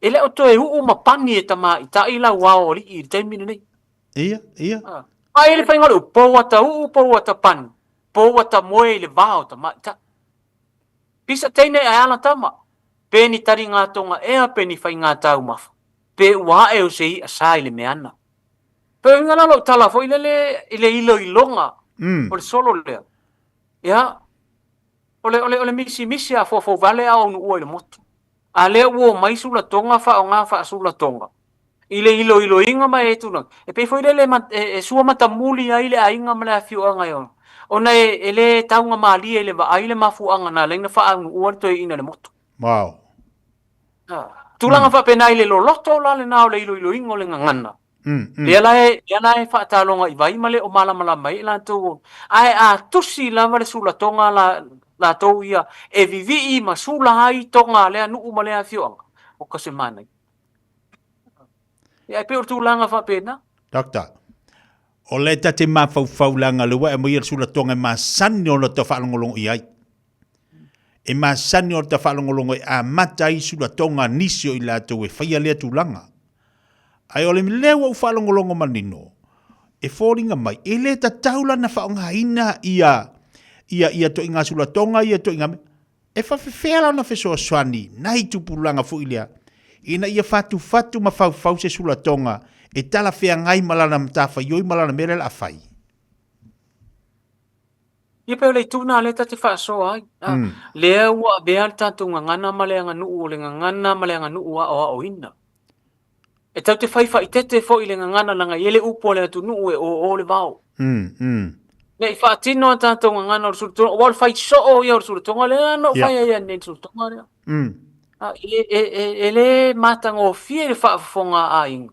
e le o toe uu ma pani e tamaitai lauao o alii i le taimi lenei. Ia, ia. Ai le faiga o le upu, pou ata uu, pou ata pani, pou ata moe i le va o tamaitai. Pisa teine ae ala tama, pe ni taliga toga ea pe ni faiga taumafa, pe ua ae o se i'a sa i le meana. Pe uiga la lou tala foi lele i le iloiloga o le solo lea, ia, o le misimisi a foafoauvale a o aunuua i le motu. A lea ua omai sulatoga faaaoga faasulatoga i le iloiloina ma e tulaga, e pei foi lele e sua matamuli ai le aiga ma le afioaga e ona, ona e le taugamalie i le vaai le mafuaaga na ala ai ona faaunuua le toeaina i le motu. Wow. Tulaga faapena i le loloto la lena o le iloiloina o le gagana. Lea la e, lea la e faataloga i vai ma le o malamalama ai i latou. Ae a tusi lava le sulatoga la, latou ia e vivii ma sula ai toga a lea nuu ma lea afioaga, oka se manaia. Ia, e pei o le tulaga faapena. Doctor, o lea ta te mafaufau leaga le ua e aumaia le sulatoga e masani ona tau faalogologo i ai. E masani ona tau faalogologo e amata ai sulatoga a nisi o i latou e faia lea tulaga. Ae o le lea ua ou faalogologo manino, e foliga mai, e le tatau la ona faaaogaina ia ia ia toaiga sulatoga ia toaiga mea. E faafefea la ona fesoasoani nai tupulaga foi lea ina ia fatufatu ma faufau se sulatoga e talafeagai ma lana matafaioi ma lana mea lea o le a fai? Ia pei o le itu lena lea ta te faasoa ai. Lea ua avea le tatou gagana ma le aganuu o le gagana ma le aganuu aoaoina. E tatou te fai faaeteete foi i le gagana leaga e i ai le upu a le atunuu e oo le vao. Ne i faatino a tatou gagana o le sulatoga, aua o le fai soo ia o le sulatoga lea na ou fai ai nei i le sulatoga lea. E le matagofie le faafofoga a aiga,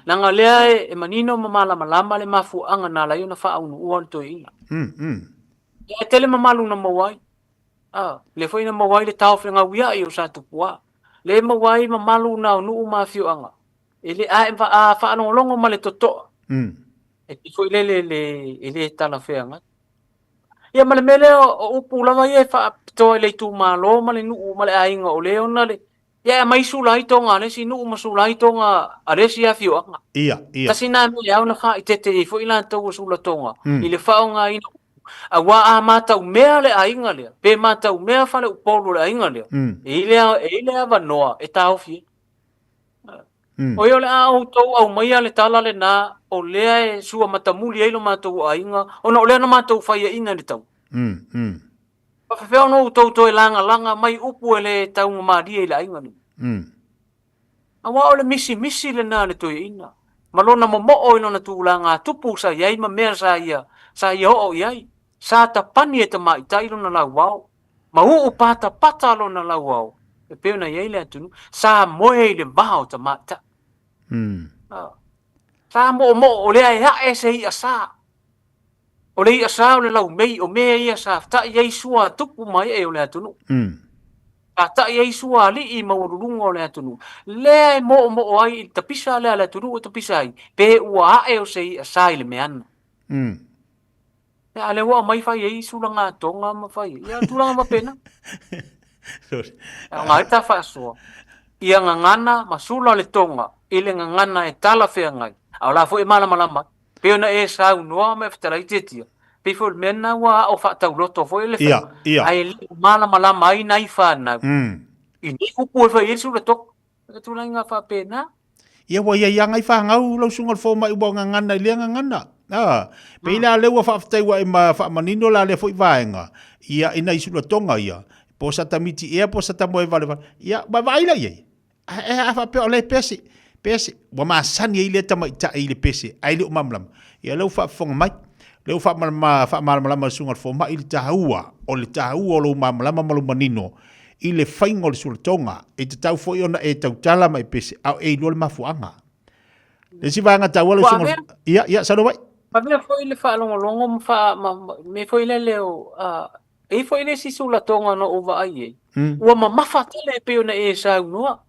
leaga o lea e manino ma malamalama le mafuaaga na ala ai ona faaunuua le toeaina. E tele mamalu na maua ai. Lea foi na maua ai le taofegauiai o Satupuā. Lea e maua ai mamalu na o nuu ma afioaga. E le, a, a faalogologo ma le totoa, e pei foi lele e le talafeagai. Ia ma le mea lea o upu lava ia e faapitoa i le itumalo ma le nuu ma le aiga o le ona le, ia e aumai sula ai toga a le isi nuu ma sula ai toga a le isi afioaga. Ia, ia. Tasi na mea e ao ona faaeteete ai foi latou o sulatoga i le faaaogaina o upu. Aua a mataumea le aiga lea, pe mataumea faleupolu o le aiga lea, e i ai le avanoa e taofi ai. O ia o le a outou aumaia le tala lena o lea e sua matamuli ai lo matou aiga, ona o lea na matou faiaina i le taua. Faafefea ona outou toe lagalaga mai upu e le taugamalie i le aiga lenei? Aua o le misimisi lena a le toeaina, ma lona momoo i lona tulaga tupu sa i ai ma mea sa ia, sa ia oo i ai. Sa tapani e tamaitai lona lauao, ma uu patapata lona lauao, e pei ona i ai le atunuu. Sa moe i le va o tamaitai. Sa moomoo o lea e ae se i'a sa. O le i'a sa o le laumei, o mea ia sa ta'i ai sua a tupu ma ee o le atunuu. Sa ta'i ai sua alii maualuluga o le atunuu. Lea e moomoo ai i le tapisa lea a le atunuu e tapisa ai, pe ua ae o se i'a sa i le meana. Ia, a lea ua aumai fai ai sulagatoga ma fai ai. Ia, o tulaga faapena. Aoga ai ta faasoa. Ia gagana ma sula le toga i le gagana e talafeagai, a o la foi e malamalama ai. Pei ona e saunoa ma e fetalai Tiatia, pei foi o le mea lena ua ao faatauloto foi le faiga, ae le o malamalama ai nai fanau i nei upu e fai ai le sulatoga. O le tulaga faapena. Ia ua iai lava nai fanau lau susuga i le fomai ua gagana i lea gagana. A, pei la lea ua faafetai ua e ma faamanino la lea foi vaega, ia i nai sulatoga ia, po o sata miti ea po o sata moe valevale, ia ua vaai la i ai. Ae a faapea o lea e pese, pese, ua masani ai lea tamaitai i le pese, ae le o malamalama. Ia lea ua faafofoga mai, lea ua faamalamalama e le susuga i le fomai le taua, o le taua o lou malamalama ma lou manino i le faiga o le sulatoga. E tatau foi ona e tautala ma e pese, a o e iloa le mafuaaga. Le isi vaega taua lau Ua susuga, ia, ia, saunoa mai. Avea foi le faalogologo ma ma mea foi lele o, E i ai foi le isi sulatoga na ou vaai i ai, ua mamafa tele e pei ona e saunoa.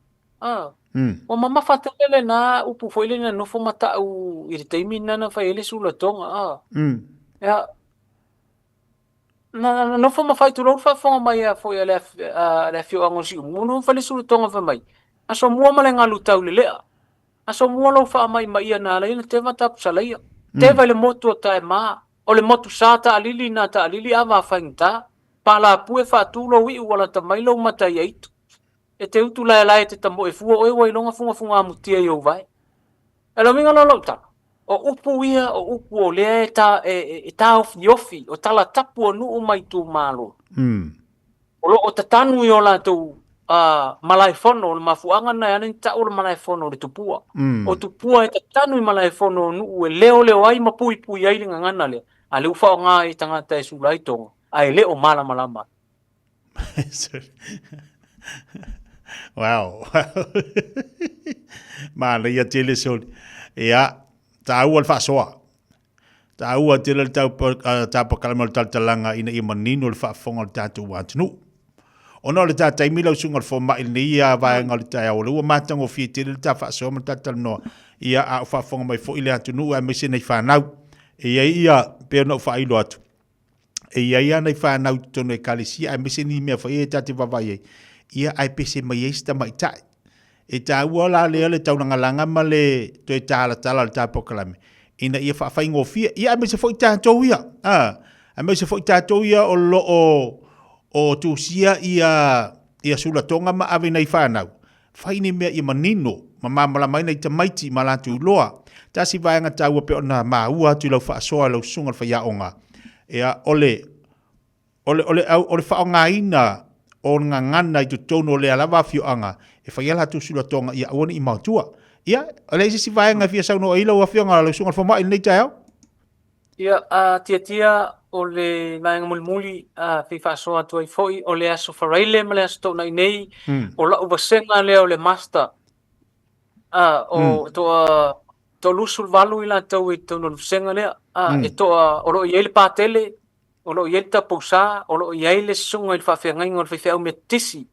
Ua mamafa tele lena upu foi lea na nofo ma tau i le taimi lena na fai ai le sulatoga. Ia, na nofo ma fai, tulou le faafofoga mai a foi a le afioaga o Siumu, na fai le sulatoga fai mai, Asomua ma le galu taulelea, asomua lou faamaimaia na ala ai ona teva tapusalaia. Teva i le motu o Taema, o le motu sa taalili na taalili ava faigata, palapue faatu lou iu ua lata mai lou mata ia itu. E te utu laelae e te tamoe fua oe ua iloga fugafuga amutia i ou vae. E le uiga la o lau tala, o upu ia o upu o lea e, ta, e, e, e taofiofi, o tala tapu o nuu ma itumalo. O lo o tatanu i o latou malaefono, o le mafuaaga lena e ala ai ona tau o le malaefono o le tupua. O tupua e tatanu i malaefono o nuu e leoleo ai ma puipui ai le gagana lea, a lea ua faaaoga e tagata e sula ai toga, ae le o malamalama. Wow. Manaia tele soli. Ia, taua le faasoa. Taua tele le tapakalama o le talatalaga ina ia manino le faafofoga o le tatou atunuu. Ona o le ta taimi lau susuga i le fomai i lenei vaega o le taeao, o lea ua matagofie tele le ta faasoa ma le ta talanoa, ia a o faafofoga mai foi le atunuu aemaise nai fanau. E i ai ia, pei ona ou faailo atu, e i ai lava nai fanau i totonu o ekalesia aemaise ni mea foi ia ta te vaavaai ai, ia ae pese mai ai si tamaitai. E taua la lea le taulagalaga ma le toe talatala o le ta polokalame ina ia faafaigofie, ia aemaise foi tatou ia, a, aemaise foi tatou ia o lo o o tusia ia ia sulatoga ma ave i nai fanau, fai ni mea ia manino ma malamalama ai nai tamaiti ma latou iloa. Tasi vaega taua pei ona maua atu i lau faasoa i lau susuga i le faiaoga, ia o le O le, o le, o le faaaogaina o gagana i totonu o lea lava afioaga e fai ai latou sulatoga ia aua ne i maotua. Ia, o le ai se isi vaega e fia saunoa i ai lau Afioga lau Susuga i le Fomai i lenei taeao? Ia, a Tiatia, o le vaega mulimuli a fia faasoa atu ai foi, o le Aso Faraile ma le Aso Toonai nei, o lau vasega lea o le Master, a, o toa 38 i latou i totonu o le vasega lea, a, e toa, o lo o i ai le Patele, o lo o i ai le tapousa, o lo o i ai le susuga i le faafeagaiga o le faifeau Metotisi,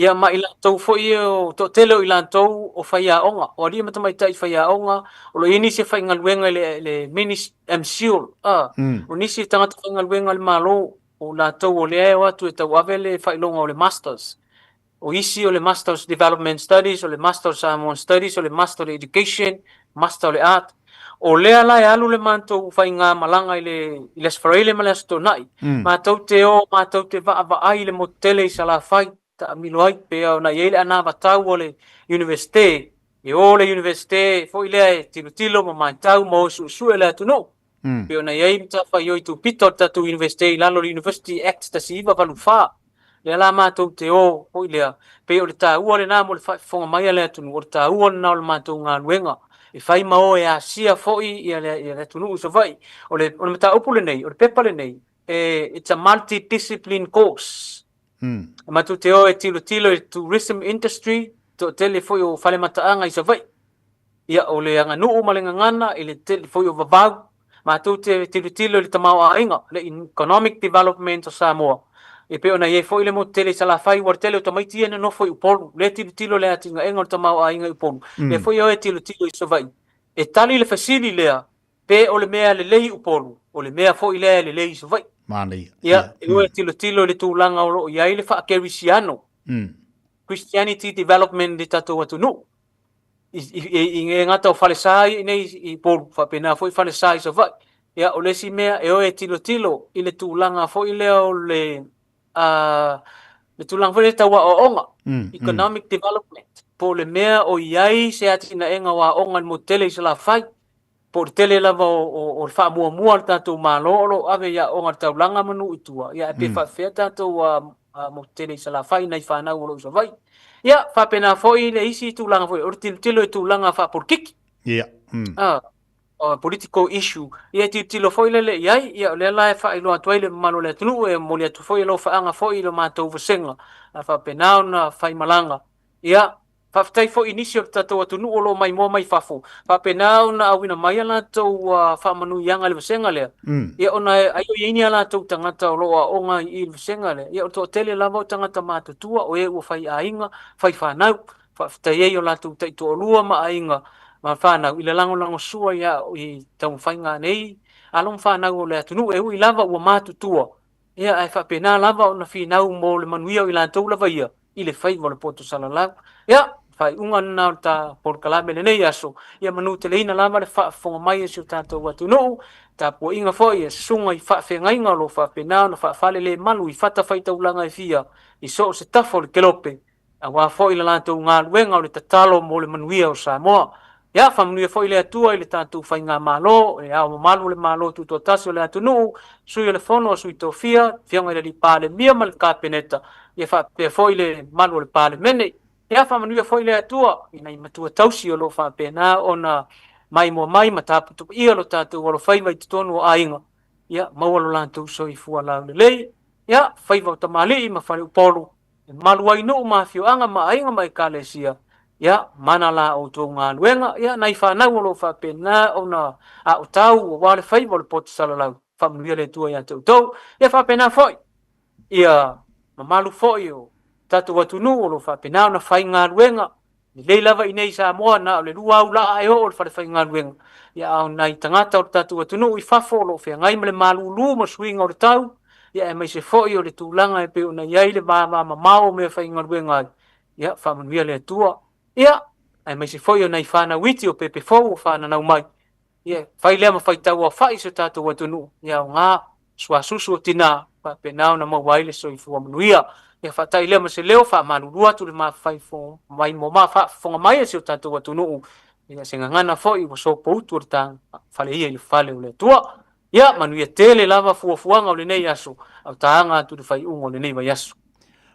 ia ma i latou foi o toatele o i latou o faiaoga, o alii ma tamaitai faiaoga, o lo o i ai nisi e faigaluega i le, le Minis, MSIL, o nisi tagata faigaluega a le Malo, o latou o lea e o atu e tauave le faailoga o le Masters. O isi o le Master of Development Studies, o le Master of Samoan Studies, o le Master of Education, Master o le Art. O lea la e alu le matou faigamalaga i le, i le Aso Faraile ma le Aso Toonai. Matou te o, matou te vaavaai i le motu tele i Salafai, taamilo ai, pei ona i ai le anavatau a le Iunivesite, e o le Iunivesite foi lea e tilotilo ma matau ma o e suesue le atunuu. Pei ona i ai matafaioi tupita o le tatou Iunivesite i lalo o le University Act 1984. Lea la matou te o foi lea, pei o le taua lena mo le faafofoga mai a le atunuu, o le taua lena o le matou galuega e fai ma o e asia foi ia le, ia le atunuu i Savaii. O le, o le mataupu lenei, o le pepa lenei, e, it's a multi-discipline course. Matou te o e tilotilo i le tourism industry, toatele foi o fale mataaga i Savaii. Ia, o le aganuu ma le gagana i le tele foi o vavau, matou te tilotilo i le tamaoaiga, le economic development o Samoa. E pei ona i ai foi le motu tele i Salafai, ua tele o tamaiti ia e nonofo i Upolu, lea e tilotilo i le atinaega o le tamaoaiga i Upolu, lea foi e o e tilotilo i Savaii. E tali le fesili lea, pe o le mea lelei i Upolu, o le mea foi lea e lelei i Savaii. Manaia. Ia, e o e tilotilo i le tulaga o lo o i ai le faakerisiano, Christianity development i le tatou atunuu. I le gata o falesa ia i inei i Upolu, faapena foi falesa i Savaii. Ia, o le isi mea e o e tilotilo i le tulaga foi lea o le, le tulaga foi lea tau aoaoga, economic development, po o le mea o i ai se atinaega o aoga i le motu tele i Salafai, po o le tele lava o le faamuamua a le tatou Malo o lo o ave i aoga i le taulaga ma nuu i tua, ia ae pe faapefea tatou motu tele i Salafai i nai fanau o lo o i Savaii. Ia, faapena foi le isi tulaga foi, o le tilotilo i tulaga faapolitiki. Ia. Political issue. Ia, e tilotilo foi lele i ai, ia o lea la e faailoa atu ai le mamalu o le atunuu, e momoli atu foi alofaaga foi i le matou vasega, a faapena ona faimalaga. Ia, faafetai foi i nisi o le tatou atunuu o lo o maimoa mai fafo, faapena ona auina mai a latou faamanuiaga i le vasega lea. Ia ona ai o i ai ni a latou tagata o lo o aoga i le vasega lea. Ia o le toatele lava o tagata matutua, o e ua fai aiga, fai fanau. Faafetai ai i o latou taitoalua ma aiga ma fanau i le lagolagosua i taumafaiga a nei alo ma fanau o le atunuu e ui lava ua matutua. Ia ae faapena lava ona finau mo le manuia o i latou lava ia i le faiva o le poto salalau. Ia, Faaiuga lena o le ta polokalame i lenei aso, ia manuteleina lava le faafofoga mai a si o tatou atunuu, tapuaiga foi a susuga i faafeagaiga o lo o faapena ona faafalelemalu i fatafaitaulaga e fia i so o se tafa o le kelope, aua foi le latou galuega o le tatalo mo le manuia o Samoa. Ia, faamanuia foi le Atua i le tatou faigamalo, e ao mamalu o le Malo Tutoatasi o le atunuu, Sui o le Fono a Sui Tofia, Afioga i le Alii Palemia ma le Kapeneta, ia faapea foi le mamalu o le Palemene. Ia faamanuia foi le Atua i nai matua tausi o lo o faapena ona maimoa mai ma taputapuia lo tatou alofaiva i totonu o aiga, ia maua lo latou soifua laulelei. Ia, faiva o tamalii ma faleupolu, e malu ai nuu ma afioaga ma aiga ma ekalesia, ia mana la outou galuega, ia nai fanau o lo o faapena ona aotau aua le faiva o le poto salalau, faamanuia le Atua ia te outou. Ia faapena foi ia mamalu foi o tatou atunuu o lo o faapena ona faigaluega lelei lava i nei i Samoa, na o le 2 aulaa e oo i le falefaigaluega, ia a o nai tagata o le tatou atunuu i fafo o lo o feagai ma le malulu ma suiga o le tau, ia aemaise foi o le tulaga e pei ona i ai le vavamamao o meafaigaluega ai, ia faamanuia le Atua. Ia aemaise foi o nai fanau iti o pepe fou o fananau mai, ia fai lea ma faitau aofai i si o tatou atunuu, ia aoga suasusu o tina faapena ona maua ai le soifua manuia. Ia faatai lea ma se leo, faamalulu atu le maimoa faafofoga mai a si o tatou atunuu, ia se gagana foi ua sopoutu o le fale ia i le fale o le Atua. Ia manuia tele lava fuafuaga o lenei aso, a o taga atu le faaiuga o lenei vaiaso.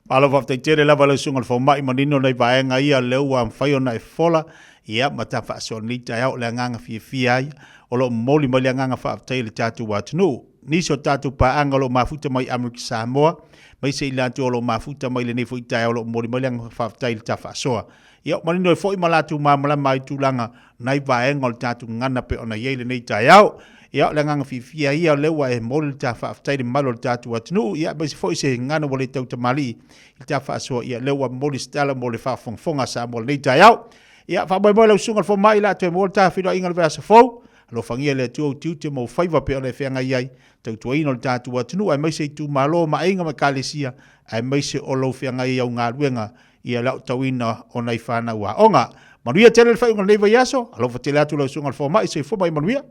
Malo faafetai tele lava lau susuga i le fomai, manino nai vaega ia lea ua mafai ona e fofola, ia ma ta faasoa lenei taeao. O le agaga fiafia ai o lo o momoli mai le agaga faafetai i le tatou atunuu. Nisi o tatou paaga o lo o mafuta mai Amerika Samoa, maise i latou o lo o mafuta mai lenei foi taeao o lo o momoli mai le agaga faafetai i le ta faasoa. Ia, manino ai foi ma latou malamalama ai tulaga nai vaega o le tatou gagana pei ona i ai lenei taeao. Ia, o le agaga fiafia ia o lea ua e momoli le ta faafetai i le mamalu o le tatou atunuu, ia aemaise foi se gagana ua le tautamalii i le ta faasoa, ia lea ua momoli se tala mo le faafogafoga a Samoa i lenei taeao. Ia, faamoemoe lau susuga i le fomai, o le a toe maua le ta feiloaiga i le vaiaso fou. Alofagia e le Atua ou tiute ma ou faiva pei ona e feagai ai, tautuaina o le tatou atunuu aemaise itumalo ma aiga ma ekalesia, aemaise o lou feagai ai au galuega ia le aotauina o nai fanau aoga. Manuia tele le faaiuga o lenei vaiaso, alofa tele atu lau susuga i le fomai, soifua ma ia manuia.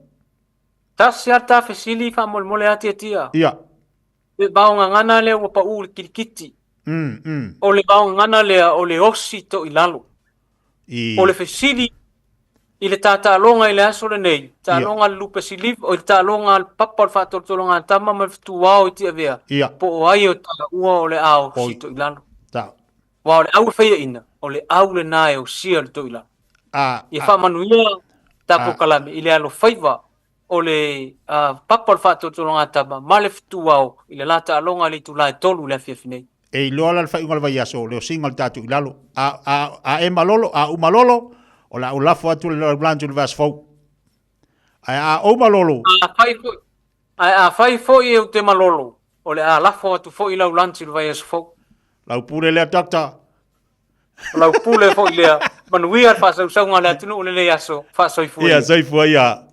Tasi lava ta fesili faamolemole a Tiatia. Ia. Le vaogagana lea ua pau i le kilikiti. O le vaogagana lea o le osi toilalo. I... O le fesili i le tataaloga i le aso lenei, taaloga a le Lupe Siliva, o le taaloga a le Papa o le Faatolotologa a Tama ma le Fetuao i Tiavea, po o ai o taua o le a osi toilalo. Ta. Aua o le au e faiaina, o le au lena e osia le toilalo. Ia faamanuia ta polokalame i le alofaiva o le Papa o le Faatolotologa a Tama ma le Fetuao i le la taaloga i le itula e 3 i le afiafi nei. E iloa la le faaiuga o le vaiaso, o le osiga o le tatou i lalo. A, a, a e malolo, a ou malolo, o le a ou lafo atu le laulange i le vaiaso fou. Ae a ou malolo... Afai foi, ae afai foi ou te malolo, o le a lafo atu foi lau lunch i le vaiaso fou. Lau pule lea, Doctor. O lau pule foi lea. Manuia le faasausauga a le atunuu i lenei aso. Faasoifua ia. Ia, soifua ia.